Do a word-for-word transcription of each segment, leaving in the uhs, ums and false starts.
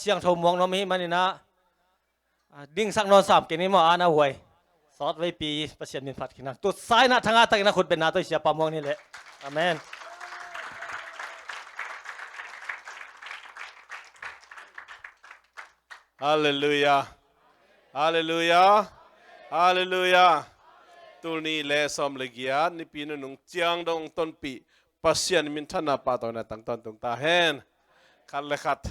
Siangtho muang nuam ahih manin ah, a, dingsak nawn sam kei ni maw, a na huai. Sawtveipi Pasian min phat khin hang. Tu sa in ah thangah takin a khut beng na tawh i Siapa muang ni leh. Amen. Halleluiah. Halleluiah. Halleluiah. Tul nih le sawm le giat, Nipi nunung ciang dong tonpih Pasian minthanna pahtawina tang tawntung ta hen. Khat le khat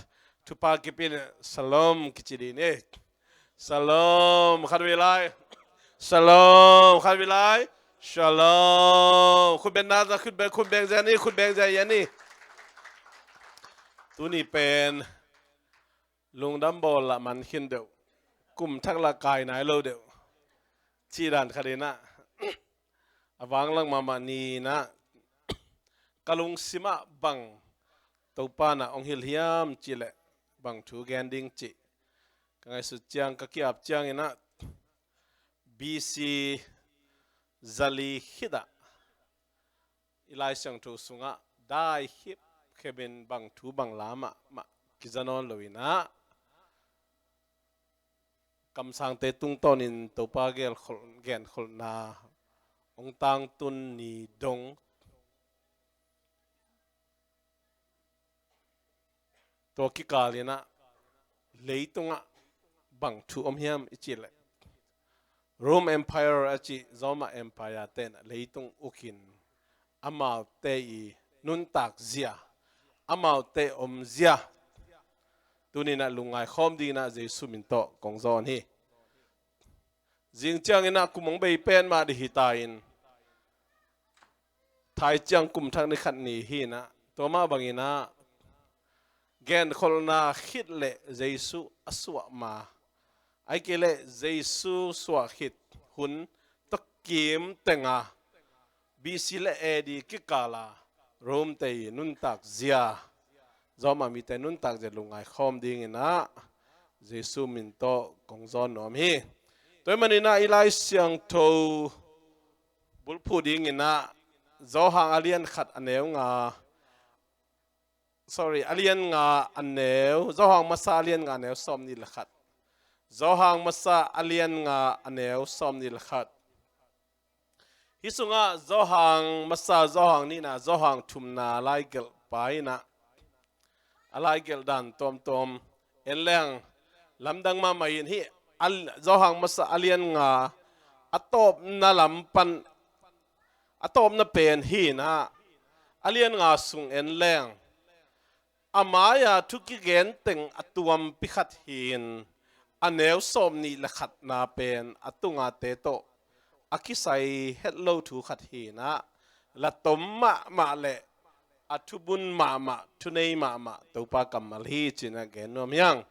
thupha kipia in, Shalom kici dih ni. Shalom, khatvei lai. Shalom, khatvei lai. Shalom. Khut beng na, khut beng, khut beng zia ni, khut beng zia ni. Tuni pen lungdam bawl lah man khin deuh, kum thak lah kai nai lo deuh cih dan khat in ah, a vanglang mahmah ni in ah, ka lungsim ah bang Topa in ah hong hilh hiam cih leh, bang thu gen ding cih ka ngaihsut ciang, ka ki-ap ciangin ah, B C zali khit ah i Lai Siangtho sungah dai khipkhep in bang thu bang la mahmah kiza nawn lo in ah, kamsangte tungtawnin Topa gelkhol-, genkholhna hong tangtun ni dong. Tua kikal in ah leitungah bang thu om hiam i cih leh, Rome Empire a cih Roma Empire te in ah leitung ukin amaute i nuntak zia, amaute om zia, tuni in ah lungngai khawm dingin ah Jesu min tawh kong zawn hi. Zing ciangin ah kum hong bei pen mah dih hi ta in, thai ciang kum thak ni khat ni hi in ah, tua mah bangin ah genkholhna khit leh Jesu a suah ma, ahih kei leh Jesu suah khit hun tawh kim teng a, B C le A D kikal a Rome te i nuntak zia, Roma mite nuntak zia lungngai khawm dingin ah Jesu min tawh kong zawn nuam hi. Tua ahih manin ah i Lai Siangtho bulphuh dingin ah Johan a lian khat a neu nga, sorry, a lian nga a neu, Johan Masa a lian nga a neu sawmnih le khat. Johan Masa a lian nga a neu sawmnih le khat. Hih sungah Johan Masa, Johan nihna, Johan thumna laigelhpa in ah a laigelh dan tuamtuam en leng, lamdang mahmah in, hih a, Johan Masa a lian nga a tawpna lam pan, a tawpna pen hi in ah, a lian nga sung en leng, a mai-a thu kigen teng a tuampi khat hi in, a neu sawmnih le khatna pen a tungate tawh a kisai het lo thu khat hi in ah, la tom mahmah le a thubun mahmah, thunei mahmah Topa kammal hi ci-in ah gen nuam hi hang.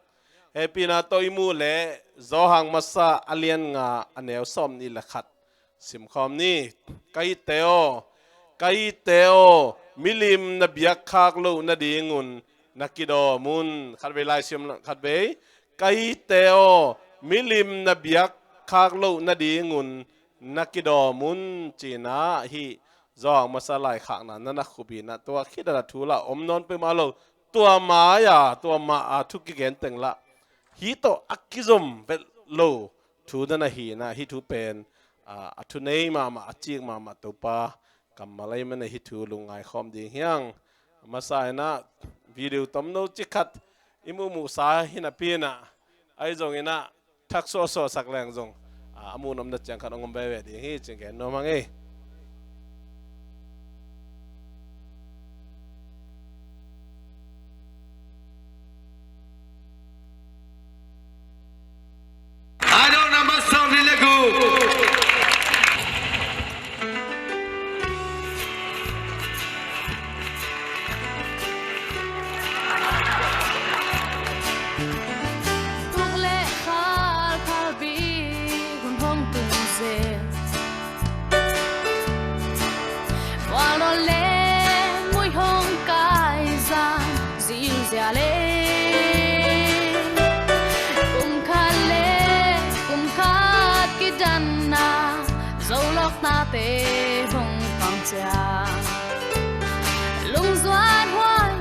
Hehpihna tawh i muh leh Johan Masa a lian nga a neu sawmnih le khat simkhawm ni. Ka itte aw, ka itte aw, milim na biakkhak loh nadingun na kidawm un. Khatvei lai sim, khatvei. Ka itte aw, milim na biakkhak loh nadingun na kidawm un, ci-in ah hih Johan Masa laikhakna na na khup in ah, tua khit a la thu lah om nawn peuhmah lo. Tua mai-a, tua mai-a thu kigen teng lah hih tawh a kizom vet lo thu na na hi in ah, hih thu pen, a, a thunei mahmah, a cik mahmah Topa kammal ahih manin ah hih thu lungngai khawm ding hi hang. Masa in ah video tomno cik khat i muhmuhsa hi napi in ah, ahi zongin ah thak suahsuah sak leng zong, a, a muh nopna ciang khat hong om veve ding hi ci-in gen nuam hang ei. Ai dong number sawmnih le guk. Tuk le khal phalbi hun hong tung zel. Mual nawn le mui hong kai zang zilzial e. Kum khat le kum khat kidanna, Zolawknate hong pang ciang, lungzuan huai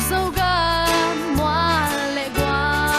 Zogam mual le gual.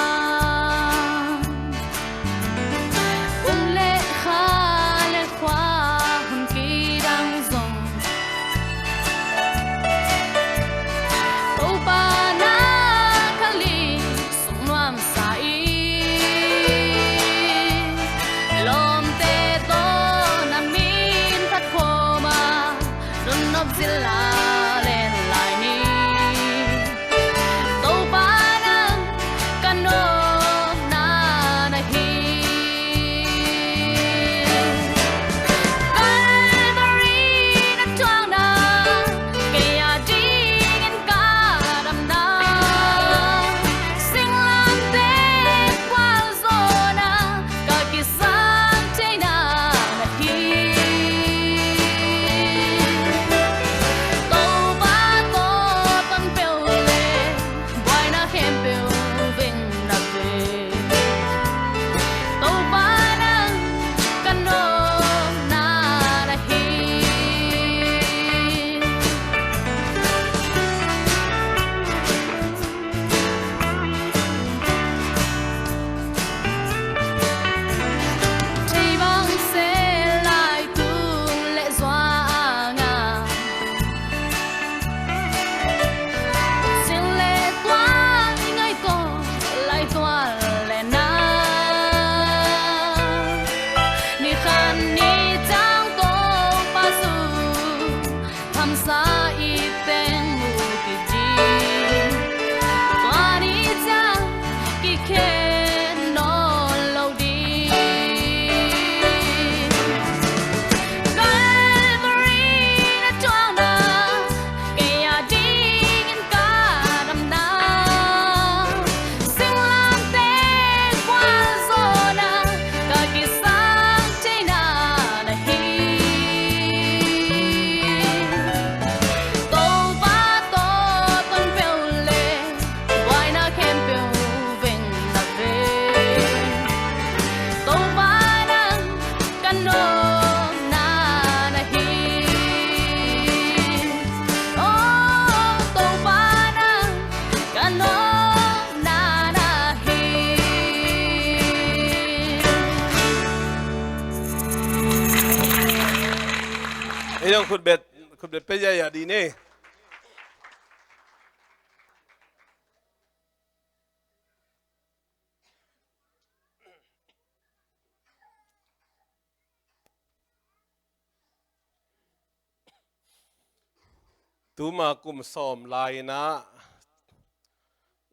Khutbet, khutbet pe ya ya di ne. Tuma kum sawm lai-in ah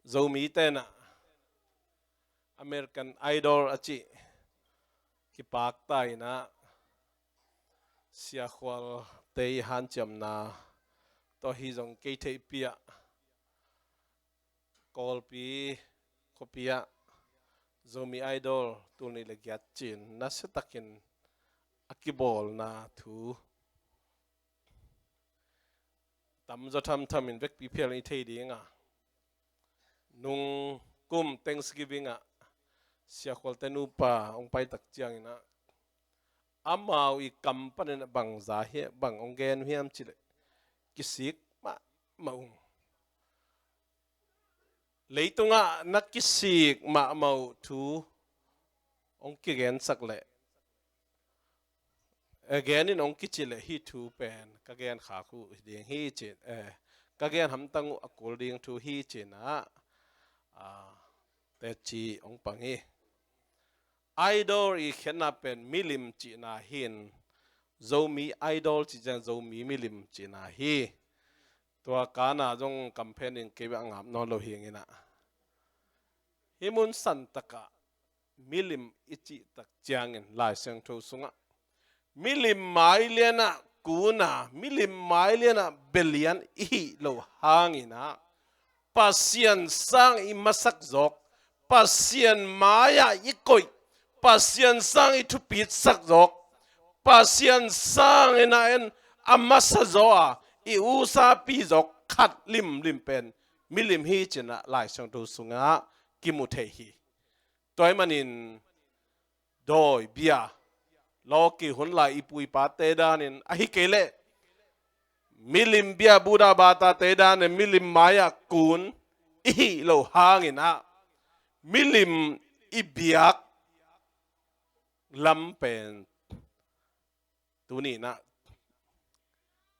Zomi tenah American Idol a cih kipakta inah siakhualte i hanciamna tawh hi zong kei theihpiah Kawlpi khuapi ah Zomi Idol tul nih le giat cin nasiatakin a kibawlna thu tamzaw thamtham in vekpi phial in i thei ding a, nung kum Thanksgiving ah siakhualte nupa hong paitak ciangin ah amau i kam panin bangza hiam, bang hong gen uh hiam cileh kisik mahmah ung. Leitungah na kisik mahmah uh thu hong kigensak leh, eh, genin hong kici leh hih thu pen ka gen khak uh ding hi ci, eh, ka gen hamtang uh a kul ding thu hi cinah, ah, teci hong pang hi. Idol i khiatna pen milim cihna hin, Zomi Idol cih ciang Zomi milim cihna hi. Tua kana zong kamphenin kei bek a ngap nawn lo hinginah hih mun santakah milim i cihtak ciangin Lai Siangtho sungah milim mailianah kuna, milim mailianah belian i hih loh hanginah Pasian sang i masak zawk, Pasian mai-ah i koih, Pasian sang i thupitsak zawk, Pasian sang inah en a masa zaw a i usapi zawk khat limlim pen milim hi cinah Lai Siangtho sungah kimu thei hi. Tua ahih manin dawi bia, lawki hun lai i pu i pate danin ahi kei leh milim bia, Buddha batate danin milim mai-ah kun i hih loh hanginah milim i biak lam pen tuninah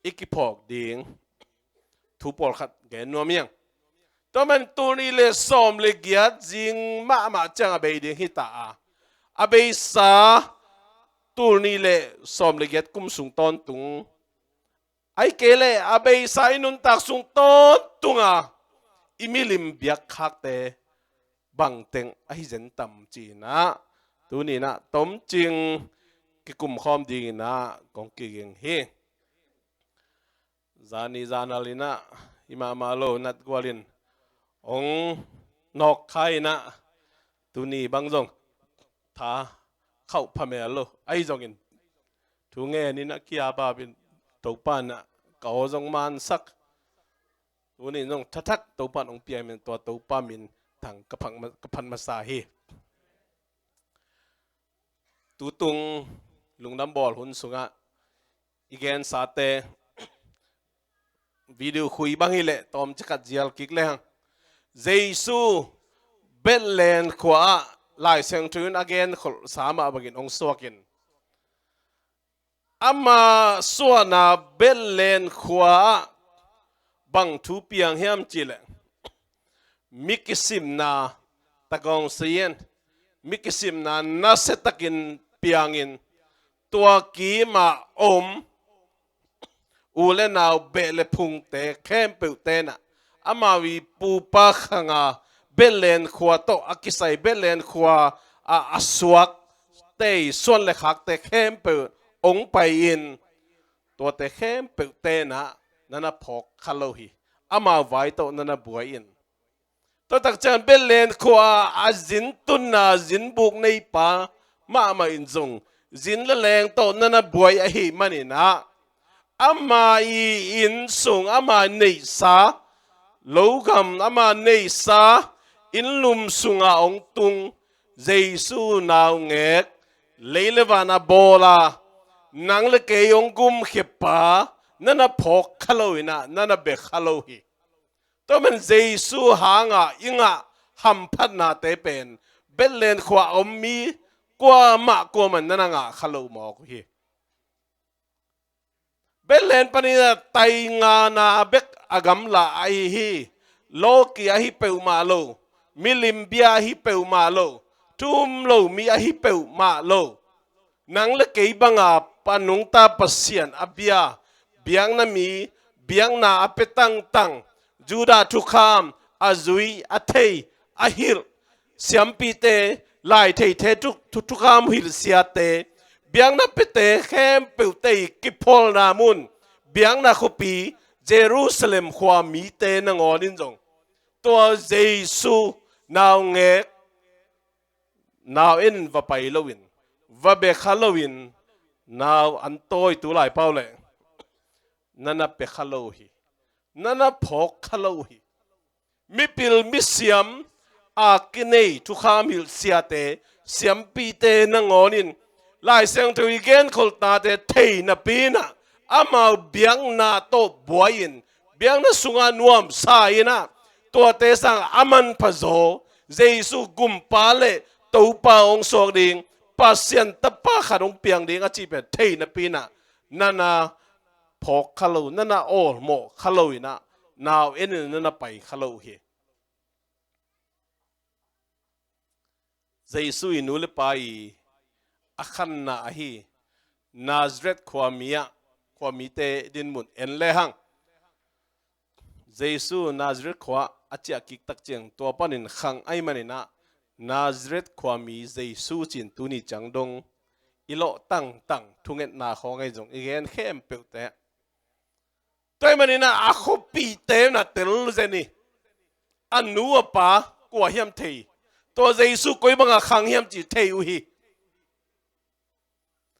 i kiphawk ding thu pawlkhat gen nuam hiang. Tua man tul nih le sawm le giat zing mahmah ciang a bei ding hita a, a beisa tul nih le sawm le giat kum sung tawntung, ahih kei leh a beisa i nuntak sung tawntunga i milim biakkhakte bangteng ahi zen tam cinah tuninah tomcing kikumkhawm dinginah kong kiging hi. Zani zanal inah i mahmah lo natgual in hong nawkkha inah tuni bang zong tha khauh phamel lo ahi zongin thu ngenin a kia babin Topa inah ka aw zong mansak. Tunin zong thathak Topa in hong piamin tua Topa min thang ka phan masa hi. Tutung lungdam bawl hun sungah i gensate video khui bang hileh tawmcik khat zial kik lehang Jesu Bethlehem khua-ah Lai Siangtho in a genkholhsa mah bangin hong suakin ama suahna Bethlehem khua-ah bang thu piang hiam cihleh mi kisimna, takawng sayen, mi kisimna nasiatakin piangin tua kimah om u le nau beh le phungte khempeuh tenah amau i pupa khanga Bethlehem khua tawh a kisai Bethlehem khua a, a suak tei suan le khakte khempeuh ong pai-in tuate khempeuh tenah nana phawk kha lo hi. Amau vai tawh nana buai in. Tua takciang Bethlehem khua a zin tunna zinbuk neipa mahmah in zong zin le leng tawh nana buai ahih maninah ama i inn sung ama neihsa logam ama neihsa inn lum sunga ong tung Jesu naungek lei le van a bawla nang le kei ong gumkhiapa nana phawk kha lo inah nana bia kha lo hi. Tua man Jesu hanga i ngah hamphatnate pen Bethlehem khua a om mi kuamah kuaman nana ngah kha lo mawk uh hi. Bethlehem panin a taingana bek a gamla ahi hi. Lawki ahi peuhmah lo, milim bia ahi peuhmah lo, thu um lo mi ahi peuhmah lo. Nang le kei banga pa nungta Pasian a bia, biakna mi, biakna a pia tangtang, Judah thukham a zui, a thei, a hilh siampite, lai theite, thu, thu, thukham hilh siate, biakna piate khempeuhte i kiphualna mun, biakna khuapi Jerusalem khua mite nangawn in zong tua Jesu naungek, nau en in va pai loin, va bia kha loin, nau an tawi tu lai pau leh, na na pia kha lo hi, na na phawk kha lo hi. Mipil misiam a kinei thukham hilh siate, siampite nangawn in Lai Siangtho i genkholhnate thei napi-in ah, amau biakna tawh buai-in, biakna sungah nuamsa-in ah, tuate sangah a manpha zaw, Jesu Gumpa le Topa hong suak ding, Pasian Tapa khat hong piang ding a cih pen thei napi-in ah, na na phawk kha lo, na na awlmawh kha loin ah, nau en in na na pai kha lo hi. Jesu i nu le pa i a khanna ahi Nazareth khuami ah, khuamite dinmun en lehang, Jesu Nazareth khua a ciah kik tak ciang, tua panin khang ahih manin ah, Nazareth khuami Jesu ci-in tuni ciang dong i lawh tangtang thungetna khawng ahi zong i gen khempeuhte. Tua ahih manin ah a khuapihte na tel zen hi. A nu a pa kua hiam thei, tua Jesu koi banga khang hiam cih thei uh hi.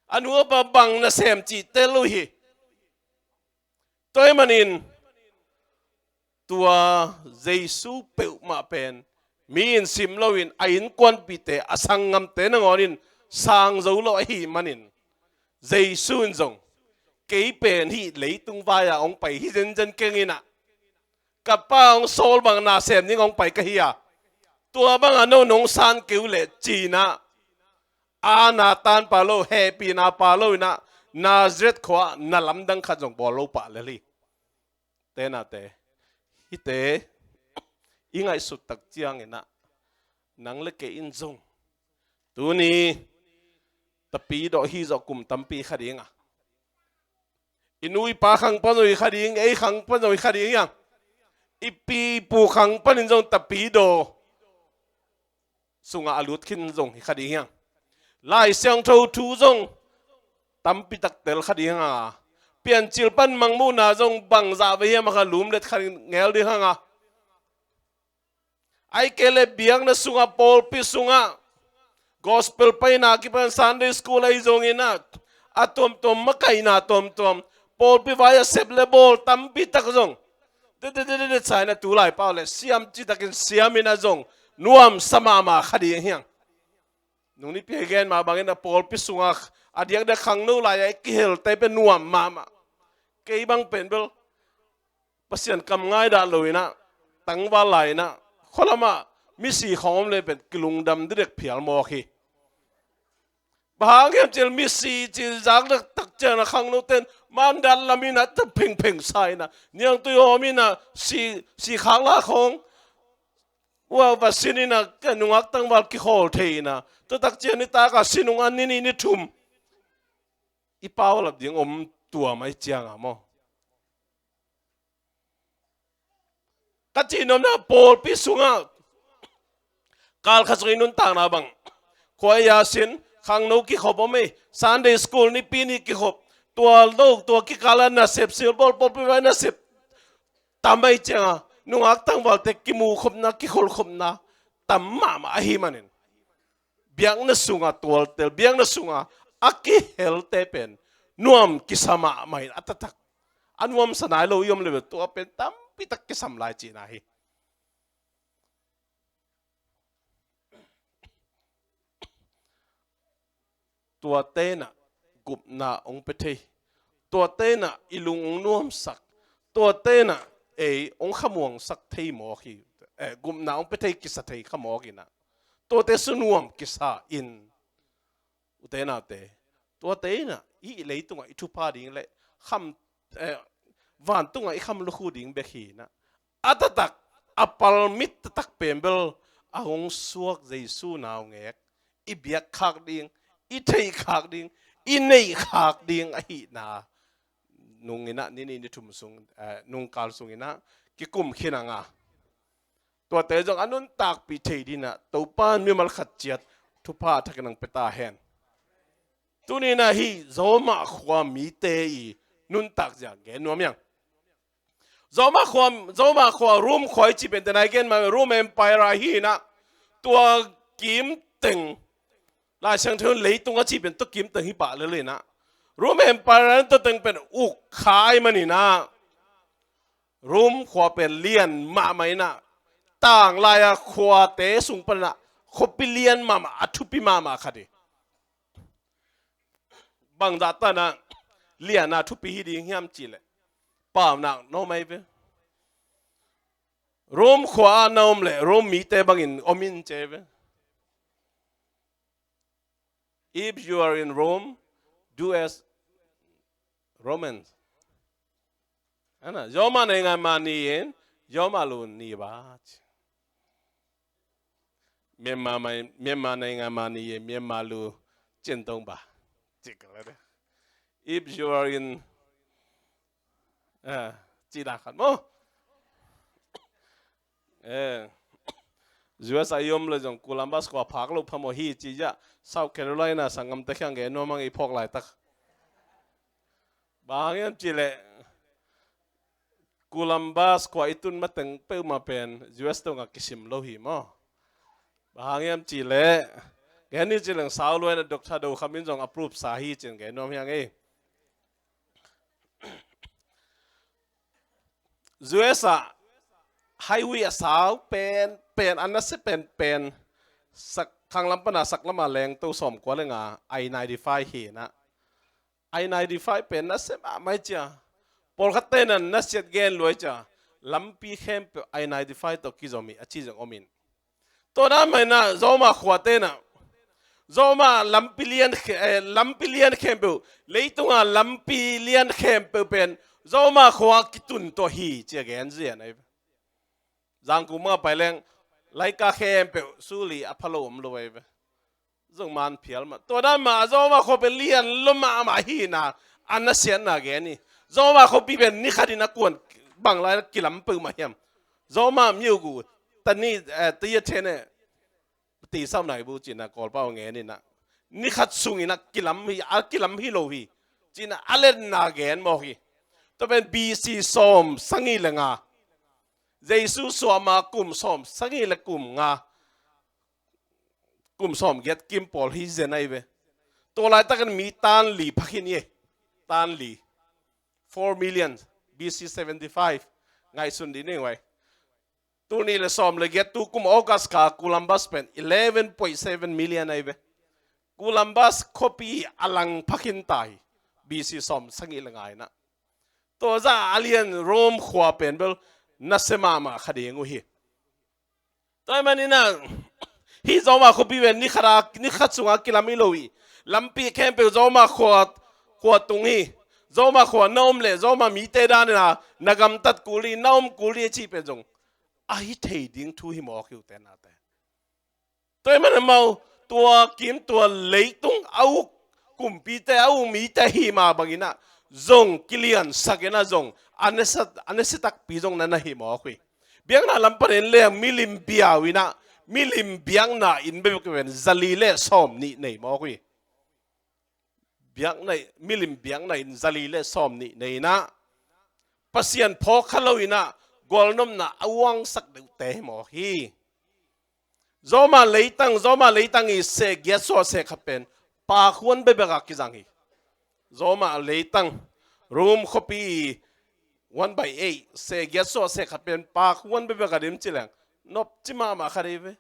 A nu a pa bang nasem cih tel uh hi. Tua ahih manin tua Jesu peuhmah pen mi in sim loin, a innkuanpihte, a sanggamte nangawn in sang zo lo ahih manin, Jesu in zong, kei pen hih leitung vai-ah hong pai hi zenzen keng in ah, ka Pa hong sawl bang nasem ding hong pai ka hi a, tua bangah no nong san kei uh leh ci-in ah, a na tanpa lo, hehpihna pa lo in ah, Nazareth khua-ah na lamdang khat zong bawl lo pah lel hi. Tenate, hihte i ngaihsut tak ciangin ah, nang le kei in zong tuni Tapidawh hi zawh kum tampi kha ding a, i nu i pa khang pan zong hi kha ding, ei khang pan zong hi kha ding hi hang. I pi i pu khang panin zong Tapidawh sungah a lut khin zong hi kha ding hi hang. Lai Siangtho thu zong tampi tak tel kha ding hi hang a, Piancil pan Mangmuhna zong bangzah vei hiam a kha lumlet kha ngel ding hi hang a. Ahih kei leh biakna sungah, pawlpi sungah, gospel paina kipan Sunday school ahi zongin ah, a tuamtuam, makaihna tuamtuam, pawlpi vai-ah sep le bawl tampi tak zong, det, det, det, det, det sa in ah, tu lai pau leh siam citakin siam in ah zong nuamsa mahmah kha ding hi hang. Nung nipi a i gen mah bangin ah, pawlpi sungah a diakdiak khangno lai-ah i kihelte pen nuam mahmah. Kei bang pen bel Pasian kam ngaihdah lo in ah, tangval lai in ah, khualamah misi khawng om le pen kilungdam didek phial mawk hi. Bang hang hiam cih leh misi ci zak dek tak ciang ah, khangnote'n mandat lam in ah, ta phengpheng sa in ah, niangtui hawm in ah, si, si khak la khawng, ua va sin in ah, ka nungak tangval kikhawl thei in ah, tua tak ciang nitak a si nung an ni nih ni thum i paulap ding om tuam ahih ciang a maw. Ka cih nopna, pawlpi sungah kal khat sung i nuntakna bang, khuaia sin, khangno kikhop om ei, Sunday school nipi ni kikhop, tua lo, tua kikal ah nasep, silbawl, pawlpi vai nasep tam ahih ciang a, nungak tangvalte kimukhopna, kikholhkhopna tam mahmah ahih manin, biakna sungah tualtel, biakna sungah a kihelte pen nuam kisa mahmah in, a taktak a nuamsa nai lo i om le bel, tua pen tampi tak kisam lai cihna hi. Tuate in ah gupna hong pia thei, tuate in ah i lung hong nuamsak, tuate in ah ei hong khamuangsak thei mawk hi. Eh, gupna hong pia thei, kisa thei kha mawk in ah, tuate sung nuam kisa in, ute naute, tuate in ah hih leitungah i thupha ding le kham eh, vantungah i kham lukhu ding bek hi na. A taktak, a palmit taktak pen bel a hong suak Jesu naungek i biak khak ding, i theih khak ding, i neih khak ding ahihna nung inah, ni nih ni thum sung, eh, nungkal sung inah kikum khin a nga. Tuate zong a nuntakpih thei dinah Topa in mimal khat ciat thupha a thakin ang pia ta hen. Tuni inah hih Roma khua mite i nuntak zia gen nuam hiang. Roma khua, Roma khua, Rome khua i cih pen tena i gen mah, Rome Empire ahi inah tua kim teng, Lai Siangtho in leitung a cih pen tua kim teng hi pah lel inah, Rome Empire in tua teng pen uk kha ahih man inah Rome khua pen lian mahmah inah, tanglai a khuate sung pan inah khuapi lian mahmah, a thupi mahmah khat hi. Bangzah tan a lian a thupi hi ding hiam cih leh, paunak na om ahi ve. Rome khua ah na om leh Rome mite bangin om in ci ahi ve. If you are in Rome, do as Romans. Ana, Roma နိုင်ငံမှာနေရင် Roma လိုနေပါ. Myanmar မှာ, Myanmar နိုင်ငံမှာနေရင် Myanmar လိုကျင့်သုံးပါ. If you are in, uh, ကြည့်တာခါမ့ၢ် Eh, U S a i om le zong Columbus khua phak lo phamawh hi ci zia, South Carolina sanggamte kiang gen nuam hang i phawk laitak. Bang hang hiam cih leh Columbus khua i tun mateng peuhmah pen U S tungah kisim lo hi maw? Bang hang hiam cih leh, gen ni ci leng sau luai na Doctor Do Kham in zong approve sa hi ci-in gen nuam hiang ei. U S ah highway a sau pen, pen, a nasia pen, pen, sak, khanglam pan a saklam a lengto sawmkua le nga, I ninety-five hi inah. I ninety-five pen nasia mahmah hi cia. Pawlkhatte in nasiat gen luai cia. Lampi khempeuh I ninety-five tawh kizom hi a ci zong om in. Tua dan mah inah Roma khuate inah Roma lampi lian khe-, eh, lampi lian khempeuh, leitunga lampi lian khempeuh pen Roma khua kitun tawh hi ci a gen zian ahi ve. Zangkung mah pai leng laika khempeuh suli a pha lo om lo ahi ve. Zong man phial mah. Tua dan mah Roma khua pen lian lo mahmah hi inah a nasiatna gen hi. Roma khuapi pen ni khat in a kuan bang lai kilam peuhmah hiam? Roma myogu tani, eh, tayatene, ti sau nai bu ci-in a Kawlpau ngen inah, ni khat sung inah kilam hi, a kilam hi lo hi ci-in a letna gen mawk hi. Tua pen B C sawm sagih le nga, Jesu suahma kum sawm sagih le kum nga, kum sawm giat kim pawl hi zen ahi ve. Tua laitakin mi tan li pha khin hi. Tan li. Four million, B C seventy-five. Ngaihsun dih ning vai. Tuni le sawm le giat, tu kum August kha Columbus pen eleven point seven million ahi ve. Columbus khuapi a lang pha khin ta hi. B C sawm sagih le nga inah. Tua zah a lian Rome khua pen bel nasia mahmah kha ding uh hi. Tua ahih man inah hih Roma khuapi pen ni khat a, ni khat sunga kilam hi lo hi. Lampi khempeuh Roma khua, khua tung hi. Roma khua na om leh Roma mite dan inah na gamtat kul hi, na om kul hi a cih pen zong a hi thei ding thu hi mawk hi uh te nate. Tua ahih man amau tua kim tua leitung a uk kumpite, a uk mite hi mah bang inah zong kiliansak inah zong a nasia, a nasia takpi zong na na hi mawk uh hi. Biakna lam panin leng milim biau inah, milim biakna inn bek pen zali le sawm nih nei mawk uh hi. Biakna, milim biakna inn zali le sawm nih nei inah Pasian phawk kha lo inah gualnopna a uangsak deuhte hi mawk hi. Roma leitang, Roma leitang i seh giat suah seh khat pen pakhuan bekbek a kizang hi. Roma leitang, Rome khuapi i one by eight, seh giat suah seh khat pen pakhuan bekbek a dim ci leng nopci mahmah khat hi ve.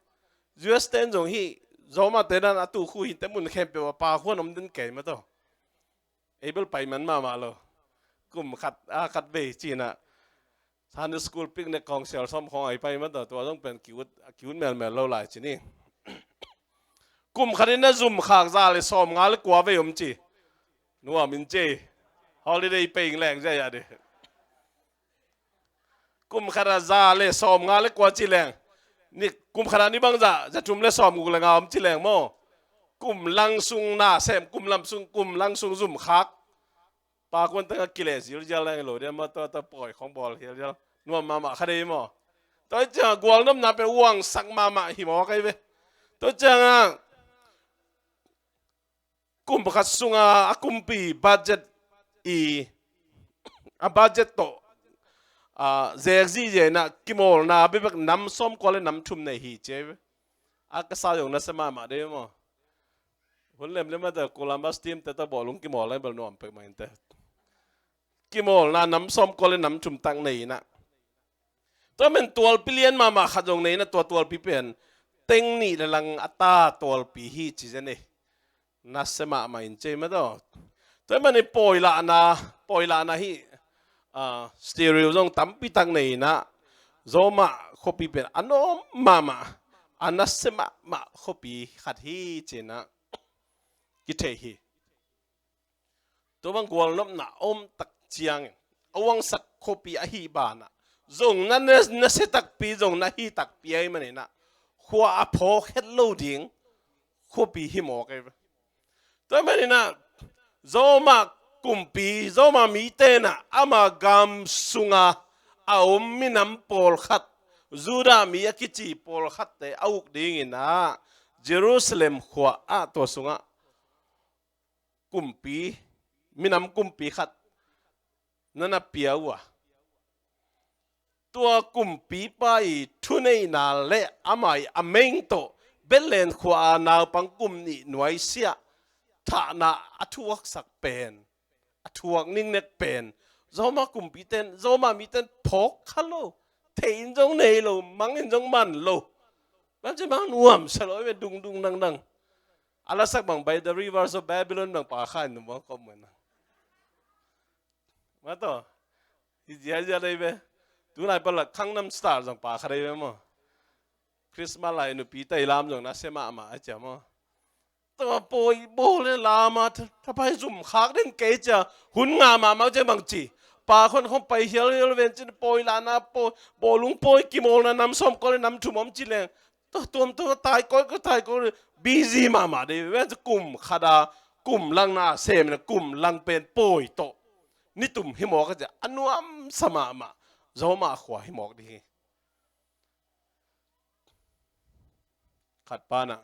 U S te in zong hih Roma te dan a tukhu hinte mun khempeuh a pakhuan om den kei mah tawh. Ei bel pai man mahmah lo. Kum khat a khat vei ci-in ah Sunday school picnic khawng sial sawm khawng a i pai mah tawh, tua zong pen ki-ut, ki-ut melmel lo lai ci ni. Kum khat in a zum khak za le sawmnga le kua vei om ci. Nuam in ci. Holiday peng leng zia ya de. Kum khat a za le sawm nga le kua ci leng. Ni kum khat a ni bang za, za thum le sawm guk le nga om ci leng maw. Kum lang sung na sem, kum lam sung, kum lang sung zum khak. Pa kuan tang a kile zil zial lang lo dia maw, tua, tua pawi khong bawl hial zial. Nuam mahmah kha dei maw. Tua ciang a gualnopna pen uangsak mahmah hi maw kai ve. Tua ciang a kum pakhat sunga a kumpi budget i, a budget tawh, a, zek zihziah inah kimawlna bekbek nam sawmkua le nam thum nei hi ci ai ve. A ka sa zong nasia mahmah dei maw. Hun lemlem a ta Columbus team te ta bawlung kimawl lai bel nuam pek mah in te. Kimawlna nam sawmkua le nam thum tak nei inah. Tua men tualpi lian mahmah khat zong nei inah tua tualpi pen teng nih le lang a ta tualpi hi ci zen e. Nasia mahmah in ci ei mah tawh. Tua hi manin pawi lahna, pawi lahna hi, ah, stereo zong tampi tak nei inah Roma khuapi pen a nuam mahmah, a nasia mahmah khuapi khat hi ci inah kithei hi. Tua bang gualnopna a om tak ciangin a uangsak khuapi ahi banah zong na, na, nasia takpi, zong na hi takpi ahi maninah khua a phawk het lo ding khuapi hi mawk ahi ve. Tua hi maninah Roma kumpi, Roma mite inah ama gam sunga a om minam pawlkhat, Judah mi a kici pawlkhatte a uk dinginah Jerusalem khua ah tua sungah kumpi, minam kumpi khat na na pia uh a, tua kumpipa i thuneihna le ama i a meng tawh Bethlehem khua a naupang kum nih nuaisiah thahna a thuaksak pen, a thuak ningnek pen Roma kumpite in, Roma mite in phawk kha lo, theih in zong nei lo, mang in zong man lo. Bang ci mang nuamsa lo, i ve dungdung dangdang. A lasak bang By the Rivers of Babylon bang pa kha in nuam kawm mah na. Mah tawh. Hi ziazia dei ve. Tunai pala Gangnam Style zong pa kha dei ve maw. Christmas lai nupi tai lam zong nasia mahmah a cia maw. Tua pawi bawl le lama tha, thapai zum khak den kei cia hun nga mahmah cia bang ci. Pa khon khong pai hial hial ven cin pawi lahna pawi, bawlung pawi kimawlna nam sawmkua le nam thum om ci leng. Tua tuam tua tai koi koi tai koi busy mahmah dei ve. Kum khat a kum lang na sem na kum lang pen pawi tawh ni tum hi mawk a cia a nuamsa mahmah Roma khua hi mawk ding hi. Khat pa na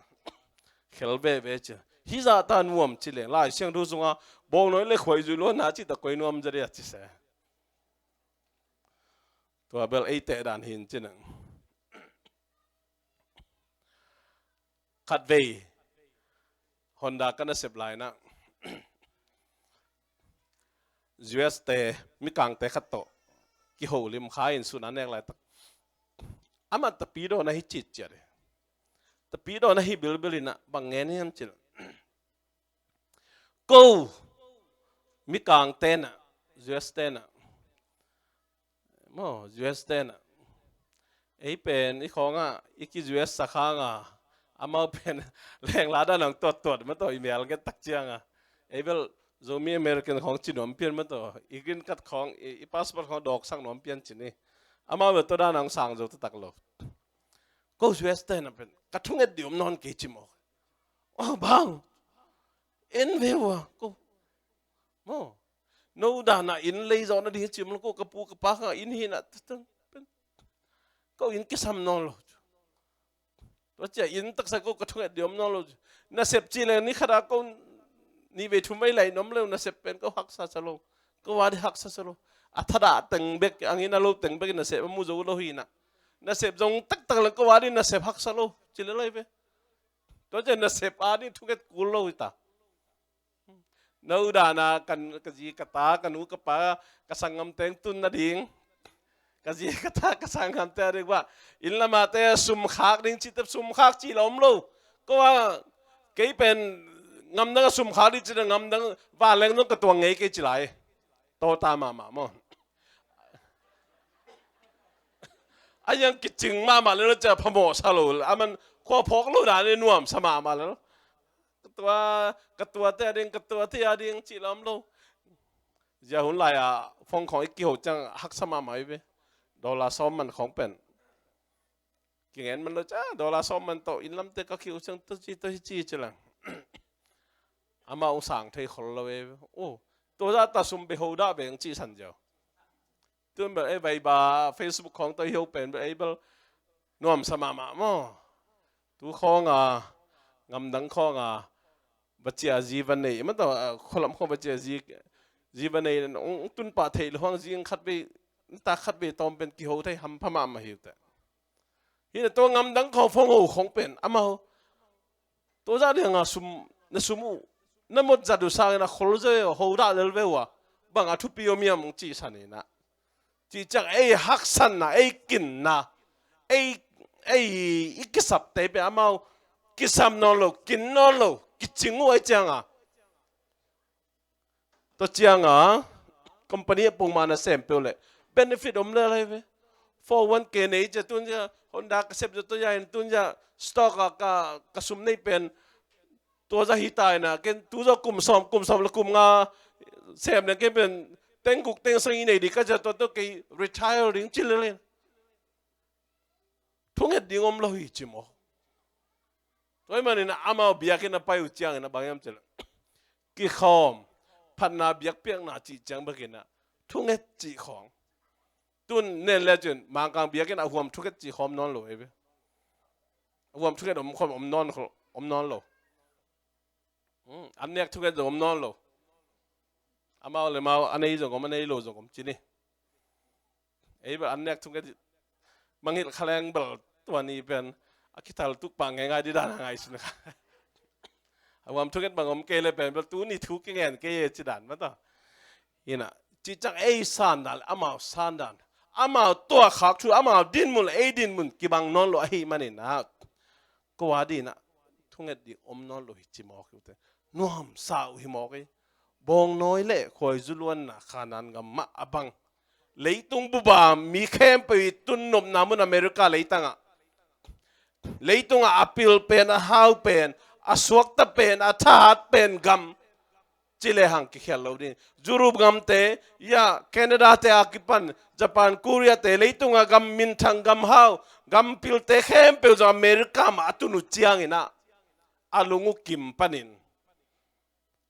khel veve cia hi zah ta nuam ci leng Lai Siangtho sunga bawngnawi le khuaizui luanna ci ta koi nuam za dei a ci se. Tua bel ei teh dan hin ci nang. Khatvei Honda ka nasep lai na U S te mikangte khat tawh kiho lim kha in sun a nek laitak amah tapidaw na hi citciat hi. Tapidaw na hi bilbil inah bang ngen hiam cin ko mikangte na U S te na maw, U S te na ei pen i khawngah i ki U S sakhanga amau pen lengla dan ang tuattuat mataw i mel nget tak cianga ei bel Zomi American khawng ci nuam pian mataw i green card khawng i, i passport khawng dawksak nuam pian cin i amau bel tua dan ang sang zo taktak lo. Ko U S te na pen ka thunget di om nawn kei ci maw. Oh bang en ve ua ko maw. No dana inn lei zawh nading hi cim lo ko ka pu ka pa kha inn hi na pen ko inn kisam nawn lo. Tua cia inn taksa ko ka thunget di om nawn lo. Nasep ci le ni khata ko ni vei thum vei lai nom lo nasep pen ko haksa sa lo. Ko wadi haksa sa lo. A thadah teng bek angin a lo teng bek nasep a mu zo lo hi na. Nasep zong taktak le ko wadi nasep haksa lo ci le lai ve. Tua cia nasep a ni thunget kul lo hi ta. No dana kan ka zi ka ta ka nu ka pa ka sanggam teng tun nading ka zi ka ta ka sanggam teng ding ba inn lamate sum khak ding ci tep sum khak ci la om lo. Ko a kei pen ngamdang a sum khak ding ci na ngamdang vanleng zong ka tuang ngei kei ci lai. To ta mahmah maw. A yang kicing mahmah le lo cia phamawh sa lo a man khua phawk lo dan i nuam sa mahmah le lo. Ka tua ka tua te a ding ka tua te a ding cih lam lo. Zia hun lai-a phone khawng i kiho ciang haksa mahmah hi ve. Dollar sawm man khawng pen. Kingen man lo cia, dollar sawm man tawh inn lamte ka kiho ciang tua ci, tua hi ci ci lang. Amau sang thei khol lo e. Oh, tua zah ta sum beh ho dah beng ci san ziau. Tun bel ei Viber, Facebook khawng tawh i ho pen bel ei bel nuamsa mahmah maw. Tu khawng a, ngamdang khawng a, va cia zi va nei, ma tawh, a, khualam khawng va cia zi, zi va nei, ong, ong tun pah theih lo hang zi ong khat vei, ta khat vei tawm pen kiho thei hampha mahmah hi uh teh. Hi na tua ngamdang khawng phone ho khawng pen, amau tua zah ding a sum, na sum uh, na mot zat uh sangin a khol zaw e, ho dah lel ve uh a, bang a thupi om hiam ci san hi na. Cih ciang ei haksanna, ei kinna, ei, ei i kisapte pen amau kisam nawn lo, kin nawn lo, kicing uh ei ciang a. Tua ciang a, company a pongmawh na sem peuh leh benefit om lel hi ve. Four oh one K nei cia tun cia, Honda ka sep cia tua cia in tun cia, stock a ka, ka sum nei pen, tua zah hi ta in a, ken tu zah kum sawm, kum sawm le kum nga sem leng ken pen teng guk teng sawm i nei ding ka cia tua tua kei retire ding ci lel in. Thunget ding om lo hi ci maw. Tua ahih manin amau biakinn a pai uh ciangin a bang hiam cih leh kikhawm, phatna biakpiakna cih ciang bekin a thunget cih khawng. Tun nen le cin Mangkang biakinn a huam thunget cih khawm nawn lo ei ve. A huam thunget om khawm om nawn, om nawn lo. Hmm, an nek thunget zong om nawn lo. Amau le mau a nei zong om, a nei lo zong om ci ni. Ei bel an nek thunget mangngilh kha leng bel tua ni pen a kithal tuk pah ngeingai ding dan a ngaihsun kha. A huam thunget bang om kei le pen bel tuni thu kingen kei e ci dan ma tawh. Hi na, cih ciang ei san dan le amau san dan, amau tuahkhak thu, amau dinmun le ei dinmun kibang nawn lo ahih manin a, kua ding a thunget ding om nawn lo hi ci mawk hi uh teh. Nuamsa uh hi mawk hi. Bawngnawi le khuaizu luanna Khanan gam mah a bang, leitung bup a mi khempeuh i tun nopna mun America leitang ah, leitung ah a pil pen, a hau pen, a suakta pen, a thahat pen gam ci le hang kikhial lo ding. Europe gamte, ya, Canada te a kipan, Japan, Korea te, leitung a gam minthang, gam hau, gam pilte khempeuh zong America mah a tun uh ciangin a, a lung uh kim panin.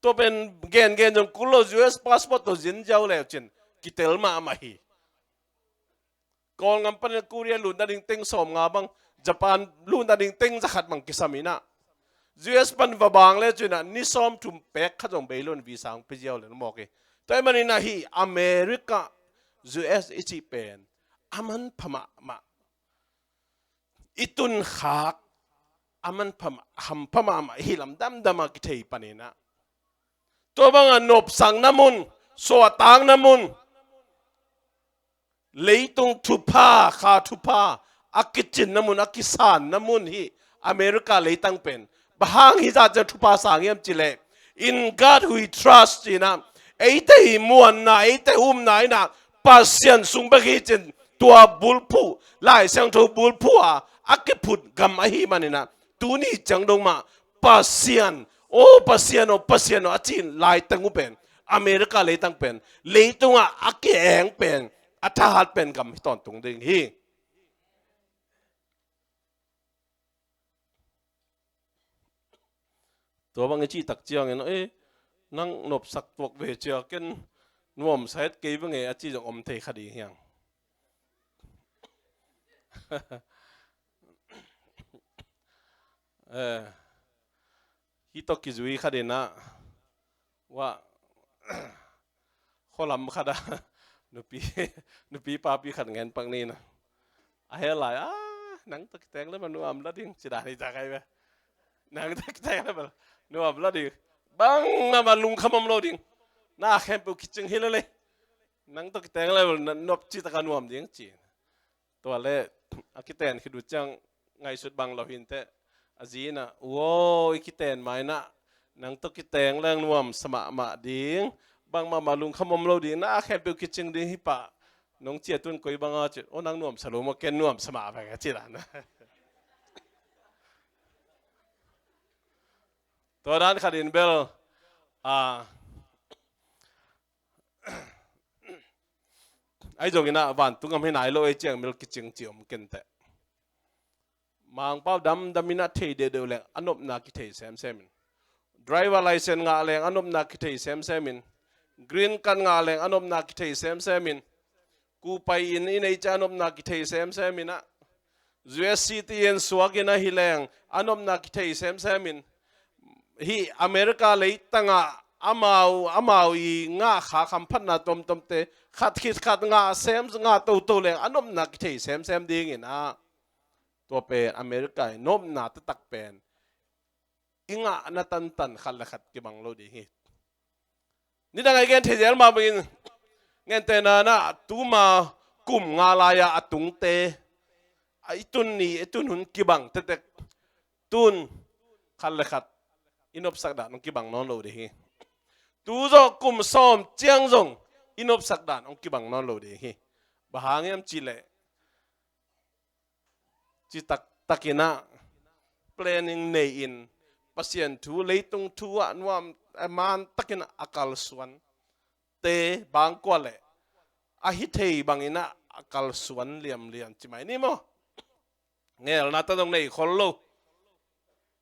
Tua pen gengen zong kul lo, U S passport tawh zin ziau le uh cin kitel mahmah hi. Kawlgam panin Korea lutna ding teng sawmnga bang, Japan lutna ding teng zakhat bang kisam in a, U S pan va bang le cin a ni sawmthum pek khat zong bei lo in visa hong pia ziau le na mawk hi. Tua ahih manin a hi America, U S i cih pen a manpha mahmah, i tunkhak a manpha mah, hampha mahmah hi lam damdam a kithei panin a, tua bang a nopsakna mun, suahtakna mun, leitung thupha, kha thupha a kicinna mun, a kisanna mun hi America leitang pen. Bang hang hih zah ciang thupha sang hiam cih leh, "In God we trust," ci-in a, eite i muanna, eite i upna in a, Pasian sung bek hi ci-in tua bulphuh, Lai Siangtho bulphuh a a kiphut gam ahih manin a, tuni ciang dong mah Pasian, "O Pasian, o Pasian, o," a cih laitang uh pen, America leitang pen, leitung ah a ki-eng pen, a thahat pen gam hi tawntung ding hi. Tua bang i cih tak ciangin, "Eh, nang nopsak tuak ve cia, ken nuamsa het kei veng e," a ci zong om thei kha ding hiang. Eh, hih tawh kizui khat in a, wah, khualam khat ah nupi, nupi papi khat ngen pak ni in a, a heh lai, "Ah, nang tawh kiteng le ma nuam la ding," ci dan hi ta kai ve. "Nang tawh kiteng le ma nuam la ding. Bangmah ma lungkham om lo ding. Na khempeuh kicing hi lele. Nang tawh kiteng le ma nop ci taka nuam ding," ci. Tua le a kiten khit uh ciang ngaihsut bang lo hi inteh. A zi in a, "Uaw, i kiten ma in a, nang tawh kiteng leng nuamsa mahmah ding. Bangmah ma lungkham om lo ding, na khempeuh kicing ding hi pah. Nong ciah tun koi bang a," ci. "O, nang nuamsa lo maw, ken nuamsa mah veng," a ci dan. Tua dan khat in bel, a, Ahi zongin ah vantung gam hi nai lo ei ciang mil kicing ci om kenteh. Mangpau damdam in ah thei deuhdeuh leng a nopna kithei semsem in. Driver license ngah leng a nopna kithei semsem in. Green card ngah leng a nopna kithei semsem in. Kupai in i nei ciang a nopna kithei semsem in ah. U S citizen suak in ahi leng a nopna kithei semsem in. Hih America leitangah amau, amau i ngah kha hamphatna tomtomte khat khit khat ngah sem, ngah toto leng a nopna kithei semsem dingin ah. Tua pen America i nopna taktak pen i ngahna tantan khat le khat kibang lo ding hi. Nidang a i gen thei zel mah bangin, gentehna in ah tuma kum nga lai-a a tungte, a i tun ni, i tun hun kibang tektek, tun khat le khat i nopsak dan hong kibang nawn lo ding hi. Tu zawh kum sawm ciang zong i nopsak dan hong kibang nawn lo ding hi. Bang hang hiam cih leh, citak takin ah planning nei in, Pasian thu, leitung thu ah nuam, eh, man takin ah a kalsuan te bangkua le a hi thei bangin ah a kalsuan liamliam ci mai ni maw? Ngelna ta zong nei khol lo.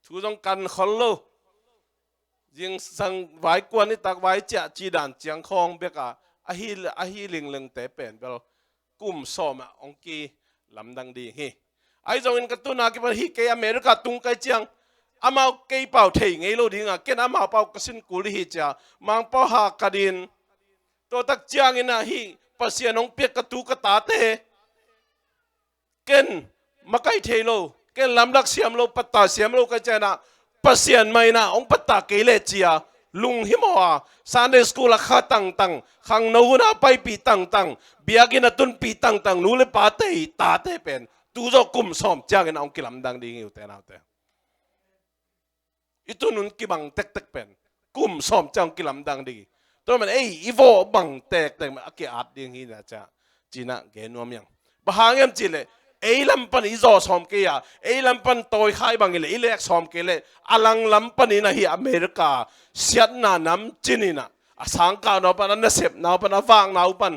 Thu zong kan khol lo. Zingsang vai kua, nitak vai ciah ci dan ciang khawng bek a, a hi, a hi linglingte pen bel kum sawm ah hong kilamdang ding hi. Ahi zongin ka tuna kipan hih kei America tung kai ciang amau kei pau thei ngei lo ding a, ken amau pau ka sin kul hi cia, Mangpau ha ka din. Tua tak ciangin ah hih Pasian hong piak ka tu ka tate ken makai thei lo, ken lamlak siam lo, patta siam lo ka ciang ah, Pasian mah in ah hong patta kei leh cia lunghimawh a, Sunday school ah kha tangtang, khangno hun ah paipih tangtang, biakinn ah tunpih tangtang nu le pate i tate pen tu zawh kum sawm ciangin ah hong kilamdang ding hi, ute naute. I tun hun kibang tektek pen kum sawm ciang kilamdang ding hi. Tua man ei i vawh bang tektek man a ki-at ding hi na cia, ci-in ah gen nuam hi hang. Bang hang hiam cih leh ei lam pan i zawh sawm kei a, ei lam pan tawikhai bang hi leh i lek sawm kei leh a lang lam panin ah hih America siatna namcin in ah, a sangkahna uh pan, a nasepna uh pan, a vakna uh pan,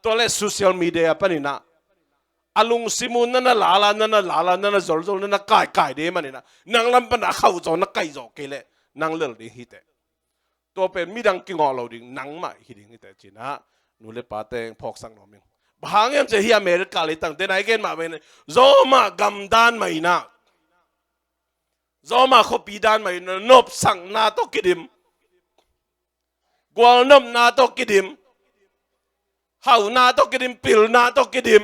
tua le social media panin ah a lungsim uh na na lala, na na lala, na na zolzol, na na kaikai ding manin ah, nang lam pan a khauh zaw na kaih zawh kei leh nang lel ding hi teh. Tua pen midang kingawh lo ding, nangmah hi ding hi teh, ci-in ah nu le pa teng phawksak nuam ing. Bang hang hiam cih leh hih America leitang te na i gen mah bangin, Rome gam dan mah in ah, Rome khuapi dan mah in ah, nopsakna tawh kidim, gualnopna tawh kidim, hauhna tawh kidim, pilna tawh kidim,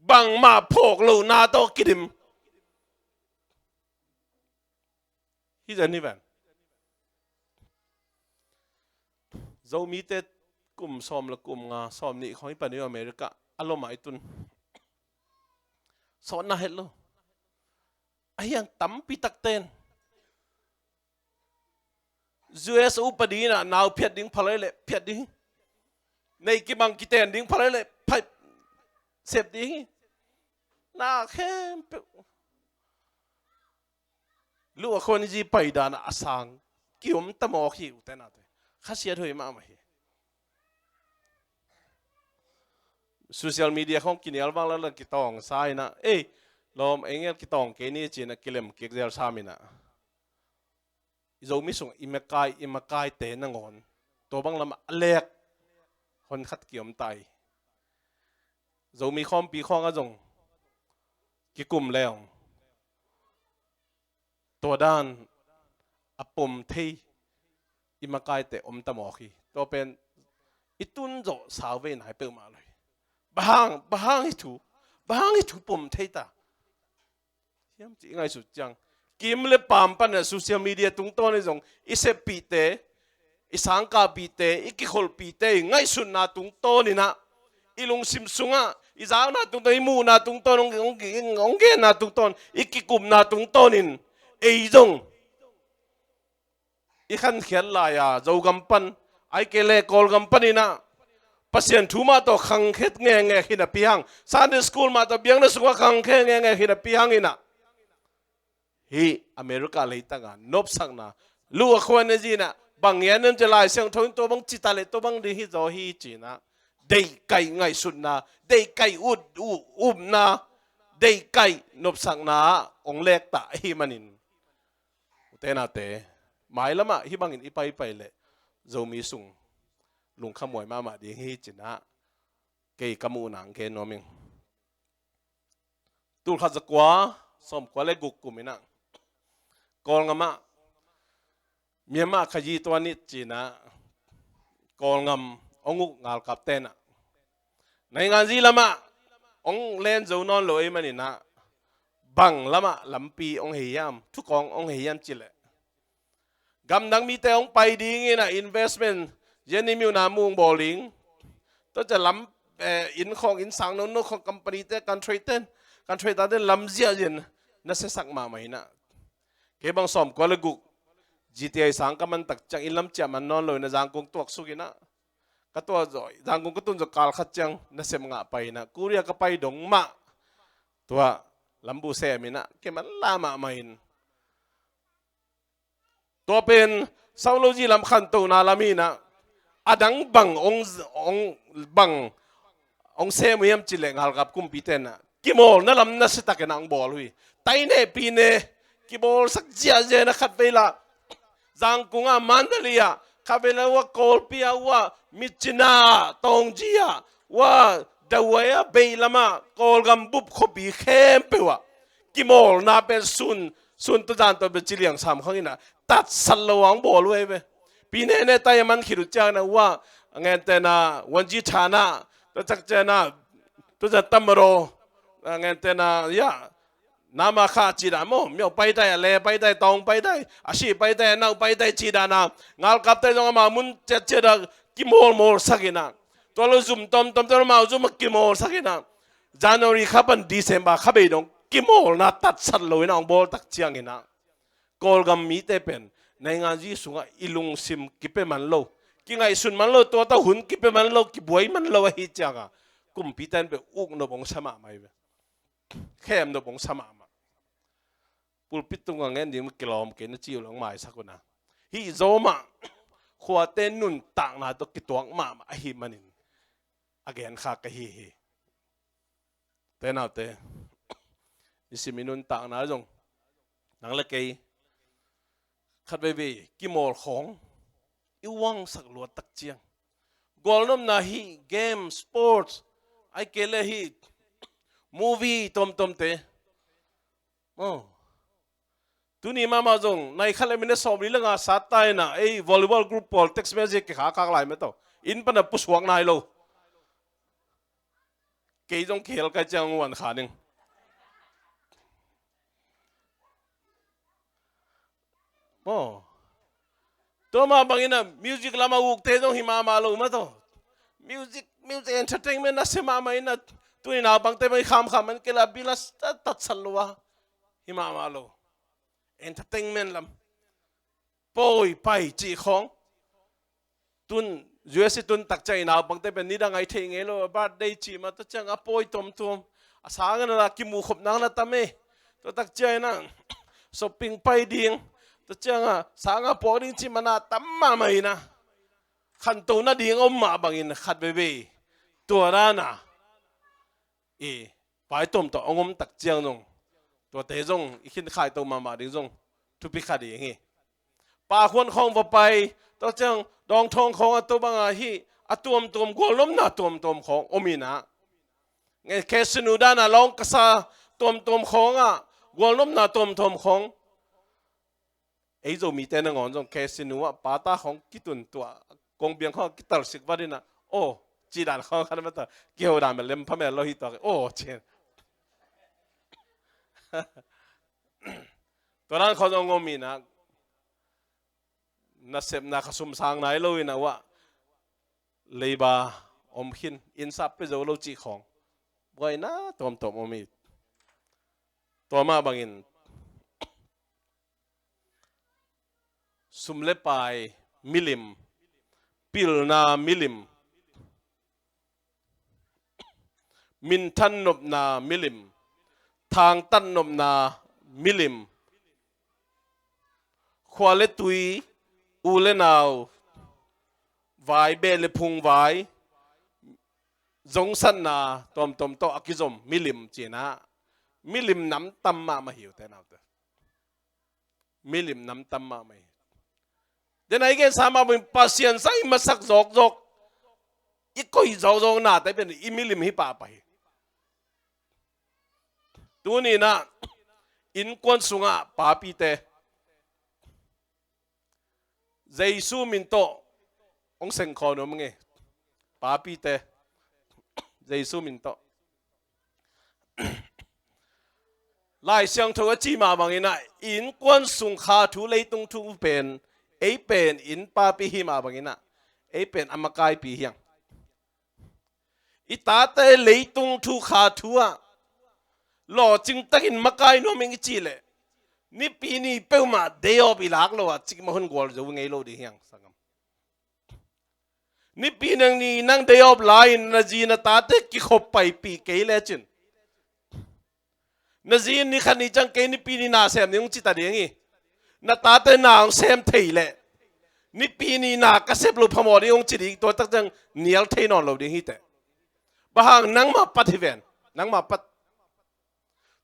bangmah phawk lohna tawh kidim. Hi zen hi ven. Zomite kum sawm le kum nga, sawm nih khawng i pan uh America, a lom ah i tun. Sawtna het lo. A hiang tampi takten U S upadi in ah nau phiat ding phalai leh phiat ding hi. Nei kibang kiten ding phalai leh pha-, sep ding hi. Na khempeuh. Luh a khuan i zi pai dan a sang kiom ta mawk hi, ute naute. Khasiat huai mahmah hi. Social media khawng kinial vang lala kitawng sa in ah, ei, lawm, ei ngel kitawng kei ni ci-in ah kilem kik zel sam in ah. I Zomi sung i makai, i makaite nangawn tua bang lamah a lek hon khat kiom ta hi. Zomi khawmpi khawng ah zong kikum leng tua dan a pom thei i makaite om ta mawk hi. Tua pen i tun zawh sauvei nai peuhmah lo hi. Bang hang, bang hang hih thu, bang hang hih thu pom thei ta hiam cih i ngaihsut ciang, kim le paam pan ah social media tungtawn in zong i seppihte, i sangkahpihte, i kikholhpihte i ngaihsutna tungtawn in ah, i lungsim sungah, i zakna tungtawn, i muhna tungtawn, hong, hong, hong genna tungtawn, i kikupna tungtawn in ei zong i khankhiat lai-a, Zogam pan, ahih kei leh Kawlgam pan in ah Pasian thu mah tawh khangkhiat ngekngek hi napi hang, Sunday school mah tawh biakna sungah khangkhiat ngekngek hi napi hang in ah, hih America leitang a nopsakna, luh a khuan a zi in ah, bang hiam cih leh Lai Siangtho in tua bang ci ta leh tua bang ding hi zaw hi ci-in ah, deihkaih ngaihsutna, deihkaih ut, u-, upna, deihkaih nopsakna ah hong lekta ahih manin, ute naute, mailamah hih bangin i paipai leh Zomi sung lungkhamhuai mahmah ding hi ci-in ah kei ka muhna hong gen nuam ing. Tulkhat zakua sawmkua le guk kum in ah Kawlngam ah Myanmar khayi tua nit ci-in ah Kawlngam hong uk ngalkapte in ah, nainganzi lamah hong len zo nawn lo ahih manin ah bang lamah lampi hong hei hiam, thukawng hong hei hiam cih leh, gamdang mite hong pai dingin ah investment, Z N M U na mu hong bawl ding. Tua ciang lam, eh, inn khawng, inn sang nono khawng, company te, country ten, country ta ten lamzia zin na siasak mahmah in ah. Kei bang sawmkua le guk G T I sang ka man tak ciang inn lam ciah man nawn lo in ah Zangkong tuaksuk in ah, ka tuah zaw, Zangkong ka tun zaw kal khat ciang nasep ngah pai in ah Korea ka pai dong mah tua lambu sem in ah kei man la mahmah in. Tua pen Saulozyi lam khantohna lam hi in ah, a dang bang hong, hong, bang hong sem uh hiam cih leh ngalkap kumpite in ah kimawlna lam nasia takin ah hong bawl uh hi. Taineh pineh kibawlsak ziahziah in ah khatvei lah Zangkong ah, Mandalay ah, khatvei lah uh ah Kawlpi ah, uh ah Myitkyina, Taunggyi ah, uh ah Dawei ah, bei lamah Kawlgam bup khuapi khempeuh ah kimawlna pen sun, sun tawh zan tawh pen ci liang sam khang in ah tatsat lo a hong bawl uh hi ve. Pineh neh tai a man khit uh ciang in ah uh ah, a ngente in ah Wangji Thana, tua ciang in ah, tua ciang Tatmadaw, a ngente in ah, ya, Nama Kha cih dan maw, Myaw paitai, a le paitai, Tawng paitai, a si paitai, a nau paitai cih dan a, ngalkapte zong amau mun ciatciat a kimawlmawlsak in ah, tua lo zum tawmtawmte lo amau zum a kimawlsak in ah, January kha pan December kha bei dong kimawlna tatsat lo in ah hong bawl tak ciangin ah, Kawlgam mite pen nainganzi sungah i lungsim kipia man lo, kingaihsun man lo, tua tawh hun kipia man lo, kibuai man lo ahih ciangah kumpite in pen uknop hong sa mahmah hi ve. Khemnop hong sa mahmah. Pulpit tungah ngen ding kilawm kei na ci uh lo hong maisak un ah, hih zawmah khuate nuntakna tawh kituak mahmah ahih manin a genkha ka hi hi. Te naute, nisim i nuntakna zong nang le kei khatveivei kimawl khawng i uangsak luat tak ciang, gualnopna hih game, sports, ahih kei leh hih movie tawmtawmte. Oh. Tuni mahmah zong nai khat le minute sawmli le nga sat ta in ah, ei volleyball group pawl text message kikhakhak lai mah tawh, inn pan a pusuak nai lo. Kei zong kihel kai ciang hong wan kha ning. Maw. Tua mah bangin ah music lam a ukte zong hi mahmah lo mah tawh. Music, music entertainment nasia mahmah in ah, tuni naupangte bang i khamkham man kei la bilas tatsat lo a, hi mahmah lo. Entertainment lam, pawi pai cih khawng. Tun, U S i tun tak ciang i naupangte pen nidang a i theih ngei lo, birthday cih mah, tua ciang a pawi tuamtuam. A sang a na kimuh khop nang na tam e. Tua tak ciang in ah shopping pai ding, tua ciang a sang a puak ding cih mah na tam mahmah in ah, khanto nading om mah bangin khatveivei tua dan a i vai tuamtuam hong om tak ciang zong, tuate zong i khinkhai to mahmah ding zong thupi kha ding hi. Pakhuan khawng va pai, tua ciang Dawngthawng khawng a, tua bang a hih a tuamtuam, gualnopna tuamtuam khawng om in ah, nge casino dan a lawng kasa tuamtuam khawng ah, gualnopna tuamtuam khawng. Ei Zomite nangawn zong casino ah pata khawng kitun, tua kongbiang khawng kitalsik vat in ah, aw, cih dan khawng khat mah ta, kiho dan mah lem pha mel lo hi tua, aw, ci. Tua dan khawng zong om in ah, nasepna kha sum sang nai lo in ah, uh ah leiba om khin, inn sap pia zo lo cih khawng, buaina tuamtuam om hi. Tua mah bangin sum le pai milim, pilna milim, minthan nopna milim, thangtat nopna milim, khua le tui, u le nau vai, beh le phung vai, zongsatna tuamtuam tawh a kizom milim cihna, milim nam tam mahmah hi ute naute. Milim nam tam mahmah hi. Dena i gensa mah bangin Pasian sang i masak zawkzawk, i koih zawkzawk nate pen i milim hi pahpah hi. Tuninah innkuan sungah papite Jesu min tawh hong sengkhawm nuam ing e. Papite Jesu min tawh. Lai Siangtho a ci mah banginah innkuan sung kha thu, leitung thu pen, ei pen inn papi hi mah banginah ei pen a makaipi hiang. I tate leitung thu kha thu ah lawcing takin makai nuam ing i cih leh, Nipi ni peuhmah day off i lak lo ah cikmah hun gual zo ngei lo ding hiang sangam. Nipi nang ni nang day off lai-in na zi na tate kikhop paipih kei lecin, na zi in ni khat ni ciang kei Nipi ni na sem ni hong ci ta ding hi. Na tate na hong sem thei leh, Nipi ni na ka sep lo phamawh ding hong ci ding, tua tak ciang nial thei nawn lo ding hi teh. Bang hang? Nangmah pat hi ven. Nangmah pat.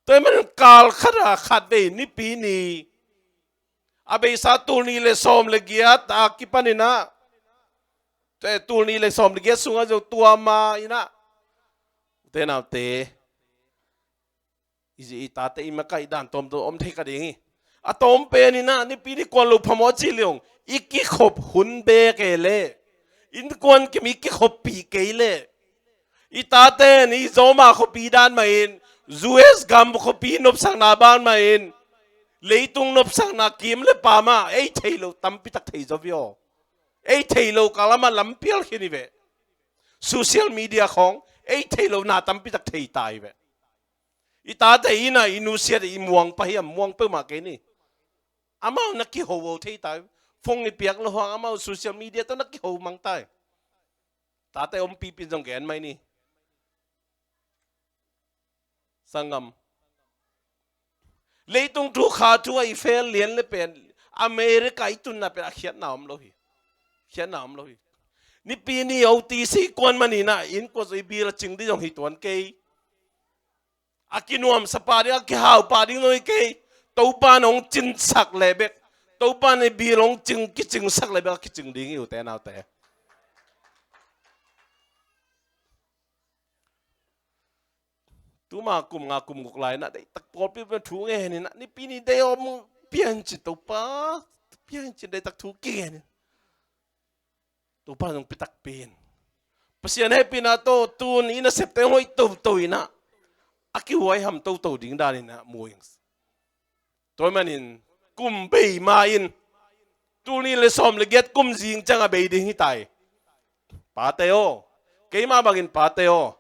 Tua ahih manin kal khat ah khatvei Nipi ni a beisa tul nih le sawm le giat a kipaninah, tul nih le sawm le giat sungah zo tua ma inah, ute naute, i zi i tate i makaih dan tawmtawm om thei kha ding hi. A tawm peninah Nipi ni kuan lo phamawh a cih leh hong i kikhop hun beek e leh, innkuan kim i kikhoppih kei leh, i tate in i Zoma khuapi dan mahin, U S gam khuapi nopsakna ban mahin, leitung nopsakna kim le pam ah ei thei lo tampi tak thei zo viaw. Ei thei lo ka lamah lampial khin hi ve. Social media khawng ei thei lo na tampi tak thei ta hi ve. I tate inah i nusiat i muang pah hiam? Muang peuhmah kei ni. Amau na kihoho thei ta hi. Phone i piak lo hang amau social media tawh na kiho mang ta hi. Tate ompipin zong gen mai ni. Sangam. Leitung thu kha thu ah i fel lian le pen, America i tunna pen a khiatna om lo hi. Khiatna om lo hi. Nipi ni O T C kuan maninah innkuan sung i bil a cing ding zong hi tuan kei. A kinuamsa pah ding, a kihau pah ding zong hi kei. Topa in hong cinsak leh bek, Topa in i bil hong cing, kicingsak leh bek a kicing ding hi ute naute. Tuma kum nga kum guk lai-inah deitak pawlpi pen thu ngeninah Nipi ni day off piancin, Topa, piancin deitak thu kingenin. Topa zong pitakpi in, Pasian hehpihna tawh tun i nasepte hoih toto inah a kihuaiham toto ding daninah mu ing. Tua ahih manin kum bei ma-in, tul nih le sawm le giat kum zing ciang a bei ding hi ta hi. Pate aw, keimah bangin pate aw,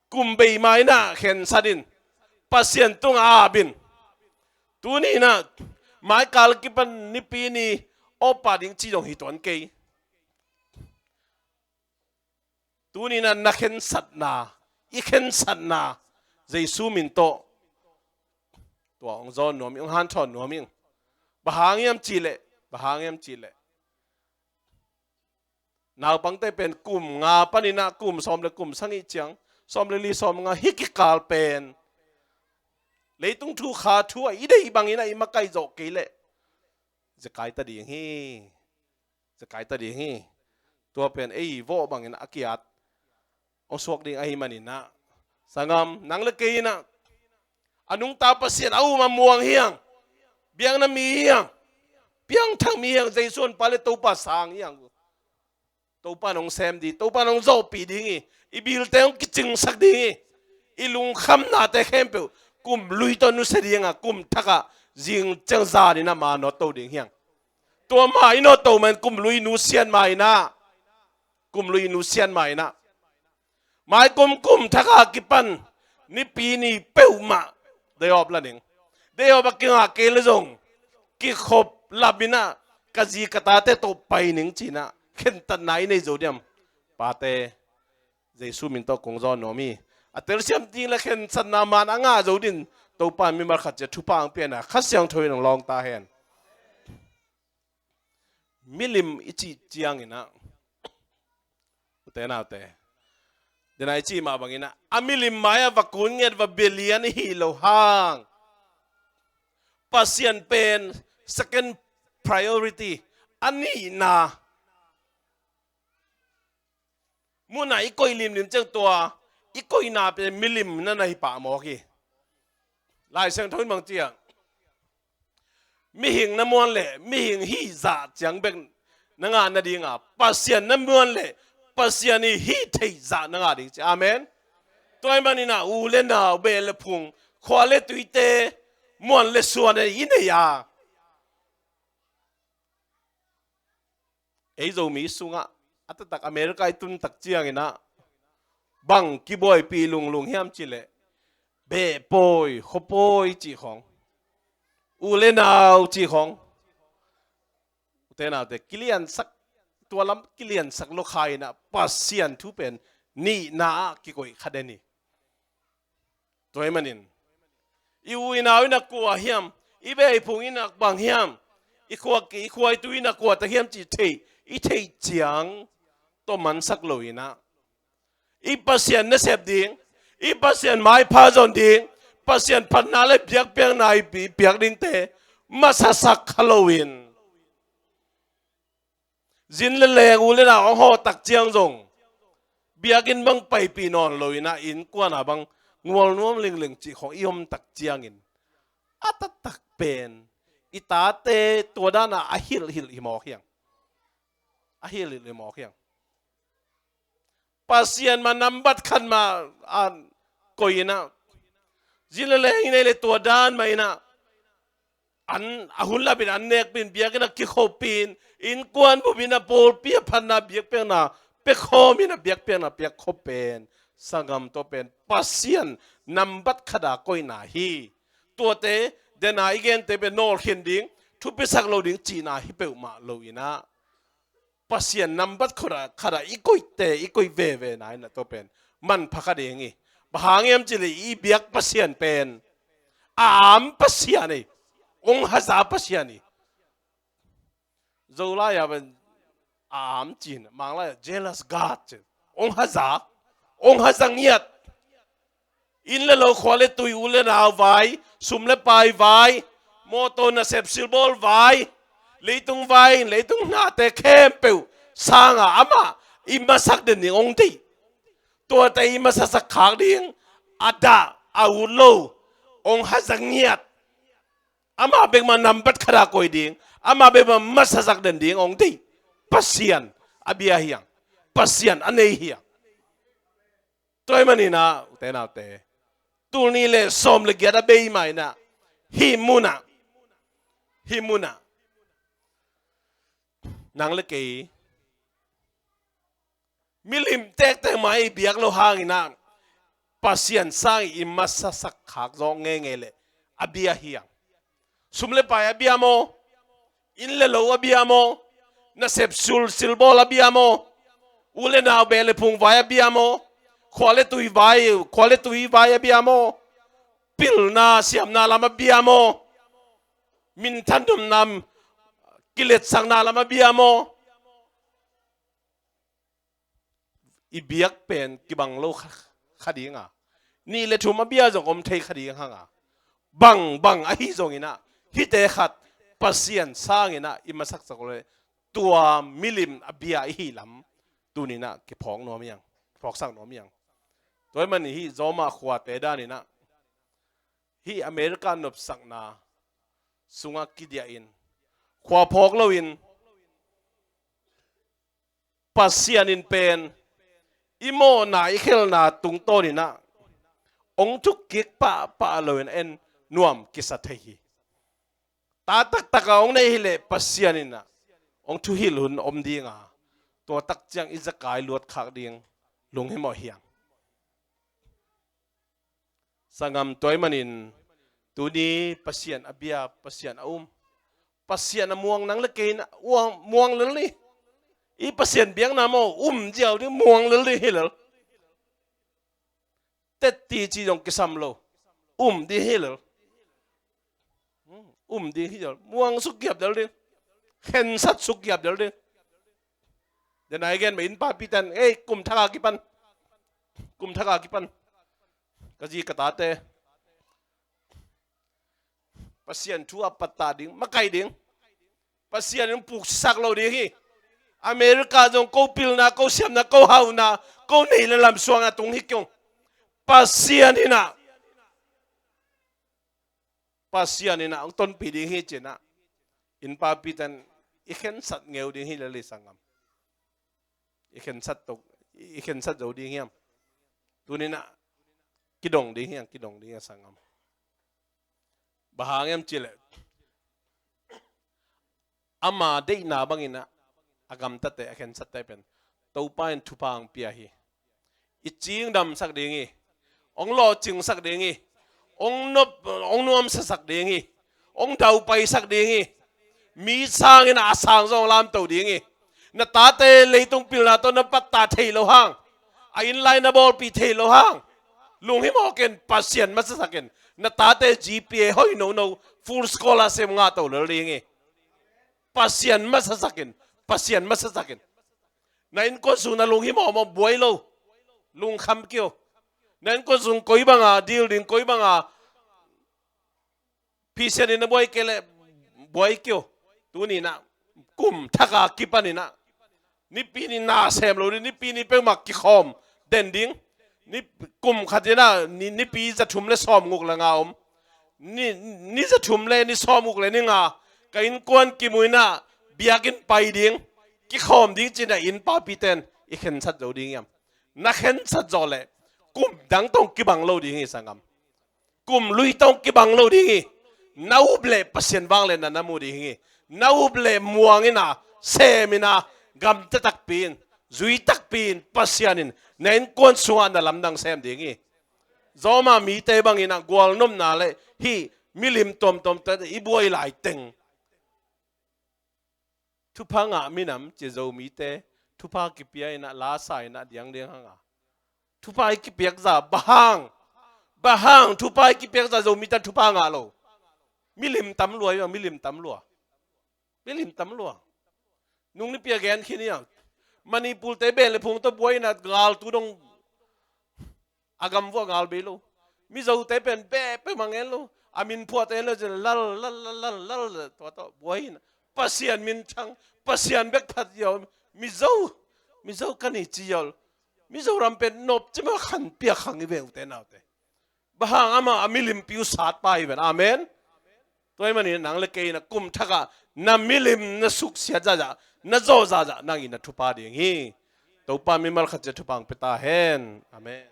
kum bei ma-inah khensat in, Pasian tungah ap in. Tuninah maikal kipan Nipi ni off pah ding ci zong hi tuan kei. Tuninah na khensatna, i khensatna Jesu min tawh tua hong zawn nuam ing, hong hanthawn nuam ing. Bang hang hiam cih leh, bang hang hiam cih leh, naupangte pen kum nga paninah kum sawm le kum sagih ciang, sawm le li, sawm nga, hih kikal pen leitung thu kha thu ah i deih banginah i makaih zawh kei leh zekai ta ding hi. Zekai ta ding hi. Tua pen ei vawh bangin a ki-at hong suak ding ahih maninah, sangam, nang le kei inah a nungta Pasian a um a muang hiang, biakna mi hiang, piangthak mi hiang, Jesu honpa le Topa sang hiang. Topa in hong sem ding, Topa in hong zawhpih ding hi. I bilte hong kicingsak ding hi. I lungkhamnate khempeuh kum lui tawh nusia dingah kum thakah zing ciang zaninah ma nawtto ding hiang. Tua ma i nawtto mahin kum lui nusiat ma inah, kum lui nusiat ma inah, mai kum kum thakah kipan Nipi ni peuhmah day off la ning. Day off a kingah kei le zong kikhop laminah ka zi ka tate tawh pai ning cinah khentatna i nei zo diam? Pate, Jesu min tawh kong zawn nuam hi. A telsiam ding le khensatna man a ngah zo din Topa in mimal khat ciat thupha hong piakna Kha Siangtho in hong lawng ta hen. Milim i cih cianginah, ute naute, Denai ci mah bangin ah, a milim mai-ah va kun nget, va bia lian i hih loh hang, Pasian pen second priority, a nihna munah i koih limlim ciang tua i koihna pen milim na na hi pah mawk hi. Lai Siangtho in bang ci a, mihing na muan leh mihing hih zah ciang bek na ngah nadinga, Pasian na muan leh Pasian i hih theih zah na ngah ding ci. Amen. Tua ahih manin ah u le nau, beh le phung, khua le tuite, muan le suan i nei a, ei Zomi sungah a taktak America i tun tak ciangin ah bang kibuaipih lunglung hiam cih leh, beh pawi, khua pawi cih khawng, u le nau cih khawng, ute naute kiliansak, tua lam kiliansak lo kha in ah Pasian thu pen nihna ah kikoih kha den hi. Tua ahih manin i u i nau in ah kua hiam, i beh i phung in ah bang hiam, i khua, i khua i tui in ah kua tak hiam cih theih, i theih ciang tawh mansak lo in ah, i Pasian nasep ding, i Pasian maipha zon ding, Pasian phatna le biakpiakna i pi-, piak dingte masasak kha loin, zin le leng, u le nau hong hawh tak ciang zong, biakinn bang paipih nawn lo in ah innkuan ah bang ngual nuam lengling cih khawng i om tak ciangin, a taktak pen i tate tua dan ah a hilhhilh hi mawk hi hang. A hilhhilh hi mawk hi hang. Pasian mah nambat khat mah a koih in ah, zin le leng i nei leh tua dan mah in ah, an, a hun lapin an nekpih in, biakinn ah kikhopih in, innkuan bupin ah pawlpi ah phatna biakpiakna pia khawm in ah, biakpiakna piak khop pen, sanggam, tua pen Pasian nambat khat a koihna hi. Tuate, denai i gente pen nawlkhin ding, thupisak lo ding cihna hi peuhmah lo in ah, Pasian nambat khat ah, khat ah i koihte, i koih vevena in ah tua pen manpha kha ding hi. Bang hang hiam cih leh i biak Pasian pen a am Pasian hi. Hong haza Pasian hi. Zolai ah pen a am ci-in, Manglai ah jealous God ci-in, hong haza, hong haza ngiat. Inn le lo, khua le tui, u le nau vai, sum le pai vai, mawtaw, nasep, silbawl vai, leitung vai, leitung nate khempeuh sangin amah i masak den ding hong deih. Tuate i masasak khak ding, a dah, a ut lo, hong haza ngiat. Amah bek mah nambat khat a koih ding, amah bek mah masasak den ding hong deih Pasian a bia hi hang. Pasian a nei hi hang. Tua ahih manin ah, ute naute, tul nih le sawm le giat a bei mah in ah, hih mun ah, hih mun ah nang le kei milim tektek mah i biak loh hangin ah, Pasian sangin i masasak khak zawk ngeingei leh a bia hi hang. Sum le pai a bia maw? Inn le lo a bia maw? Nasep, sul, silbawl a bia maw? U le nau, beh le phung vai a bia maw? Khua le tui vai, khua le tui vai a bia maw? Pilna, siamna lam a bia maw? Minthan, domna, kiletsakna lam a bia maw? I biak pen kibang lo kha, kha ding a, nih le thum a bia zong om thei kha ding hang a, bang bang ahi zongin ah, hihte khat Pasian sangin ah i masaksak leh tua milim a bia i hih lam tuni-in ah kiphawk nuam hi hang, kiphawksak nuam hi hang. Tua ahih manin hih Roma khuate danin ah, hih America nopsakna sungah kidiahin, khua phawk loin, Pasian in pen i mawhna, i khelhna tungtawnin ah hong thukkik pahpah loin en nuam kisa thei hi. Ta taktak a hong nei hi leh Pasian in ah hong thuhilh hun om ding a, tua tak ciang i zekai luat khak ding lunghimawh hi hang. Sanggam, tua ahih manin tuni Pasian a bia, Pasian a um, Pasian a muang nang le kei in ah muang lel ni. I Pasian biakna maw, um ziau ding, muang lel ding hi lel. Tetti ci zong kisam lo, um ding hi lel. Um ding hi lel, muang suk kiap del ding, khensat suk kiap del ding. Denai gen mah, innpa Peter in, ei, kum thak a kipan Kum thak a kipan ka zi ka tate Pasian thu a pattah ding, makaih ding. Pasian in puksak lo ding hi. America zong ko pilna, ko siamna, ko hauna, ko neih le lamsuang a tung hi kei ung. Pasian in ah, Pasian in ah hong tonpih ding hi ci-in ah, innpapite'n i khensat ngeu ding hi lel hi sanggam. I khensat tuk, i khensat zo ding hiam? Tuni-in ah kidong ding hiam, kidong ding hiam sanggam? Bang hang hiam cih leh, ama deihna bangin ah a gamtate, a khensatte pen Topa in thupha hong pia hi. I cingdamsak ding hi. Hong lawhcingsak ding hi. Hong nop, hong nuamsasak ding hi. Hong daupaisak ding hi. Mi sangin ah a sang zong lamto ding hi. Na tate leitung pilna tawh na pattah thei lo hang, a inn lai na bawlpih thei lo hang, lunghimawh ken, Pasian masasak in. Na tate G P A hoih nono, full scholarship ngah to lel ding hi. Pasian masasak in, Pasian masasak in. Na innkuan sung na lunghimawh mawh buai lo, lungkham kei un. Na innkuan sung koi banga deal ding, koi banga phisian in na buai kei leh buai kei un. Tuni-in ah kum thak a kipan in ah Nipi ni na sem lo ding, Nipi ni peuhmah kikhawm den ding. Ni, kum khat in ah ni, Nipi za thum le sawmguk le nga om. Ni, ni za thum le ni sawmguk le ni nga ka innkuan kimu in ah biakinn pai ding, kikhawm ding ci-in ah innpapite'n i khensat zo ding hiam? Na khensat zawh leh kum dang tawh kibang lo ding hi sanggam. Kum lui tawh kibang lo ding hi. Na up leh Pasian vangliatna na mu ding hi. Na up leh muang in ah, sem in ah, gamta takpi in, zui takpi in, Pasian in na innkuan sungah na lamdang sem ding hi. Zawma mite bangin ah gualnopna leh hih milim tuamtuamte i buai laiteng thupha ngah minam ci-a Zomite thupha kipia in ah, lasa in ah diangdiang hang a, thupha i kipiak zah, bang hang, bang hang thupha i kipiak zah Zomite thupha ngah lo? Milim tam lua hi, milim tam lua. Milim tam lua. Nung nipi a gen khin hi a, Manipur-te beh le phung tawh buai in ah galtu dong a gam vuah ngal bei lo. Mizote pen beh peuhmah ngen lo. A min phuahte en lo cin lal, lal, lal, lal, lal, tua tawh buai in ah, Pasian minthang, Pasian bek phat ziau. Mizo, Mizo ka ni ci ziau. Mizoram pen nop ci mah khan piak khang hi ve, ute naute. Bang hang, amah a milimpi uh satpa hi ven. Amen. Tua ahih manin nang le kei in ah kum thak ah na milim na suksiat zahzah, na zawh zahzah nang in ah thupha ding hi. Topa mimal khat ciat thupha hong pia ta hen. Amen.